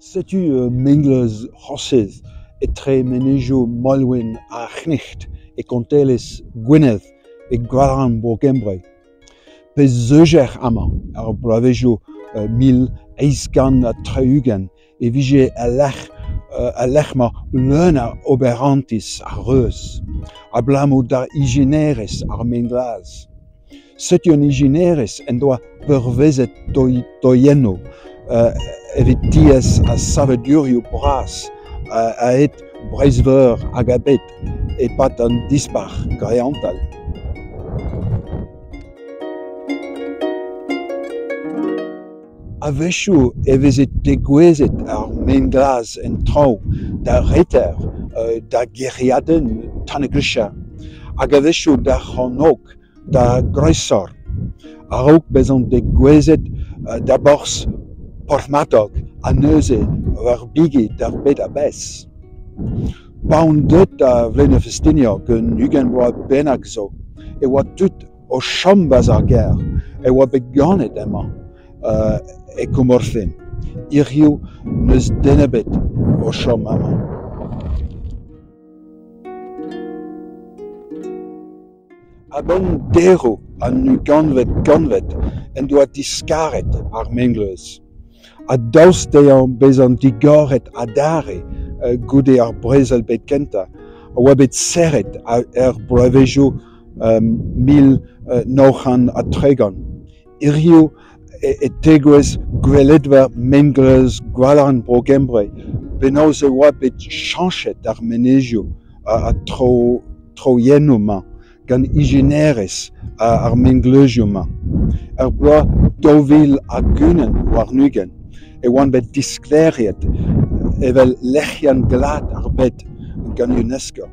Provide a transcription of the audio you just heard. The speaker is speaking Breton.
Setu mengleuz Rhosydd etre menezioù Moelwyn ha Cnicht e kontelezh Gwynedd e gwalarn Bro-Gembre. Pe zeujec'h amañ er bloavezhioù 1860 e vije al lec'h al lec'h-mañ leun a oberantiz ha reuz, abalamour da ijinerezh ar maen-glas. Setu an ijinerezh en doa peurvezet toiennoù evit tiez ha savadurioù bras a-hed Breizh-Veur hag a-bed e-pad an Dispac'h greantel. A-wechoù e veze degouezhet ar maen-glas en traoñ d'ar reter da gêriadenn Tanygrisiau hag a-wechoù d'ar c'hornôg da Groesor, a-raok bezañ degouezhet da borzh Porthmadog ha neuze war bigi d'ar bed a-bezh. Pa on deuet da Blaenau Ffestiniog un 20 vloaz bennak zo e oa tud o chom 'barzh ar gêr e oa bet ganet hemañ e Cwmorthin. Hiziv n'eus den ebet o chom amañ. A-benn deroù an ugentvet kantved en doa diskaret ar mengleuz. Ha daoust dezhañ bezañ digoret adarre goude ar Brezel-bed kentañ a oa bet serret er bloavezhioù 1930. Hiziv e tegouezh gweledva mengleuz Gwalarn Bro-Gembre penaos e oa bet chañchet ar menezioù ha troiennoù-mañ gant ijinerezh ar mengleuzioù-mañ. Er bloaz 2021 e oant bet disklêriet evel lec'hienn glad ar bed gant UNESCO.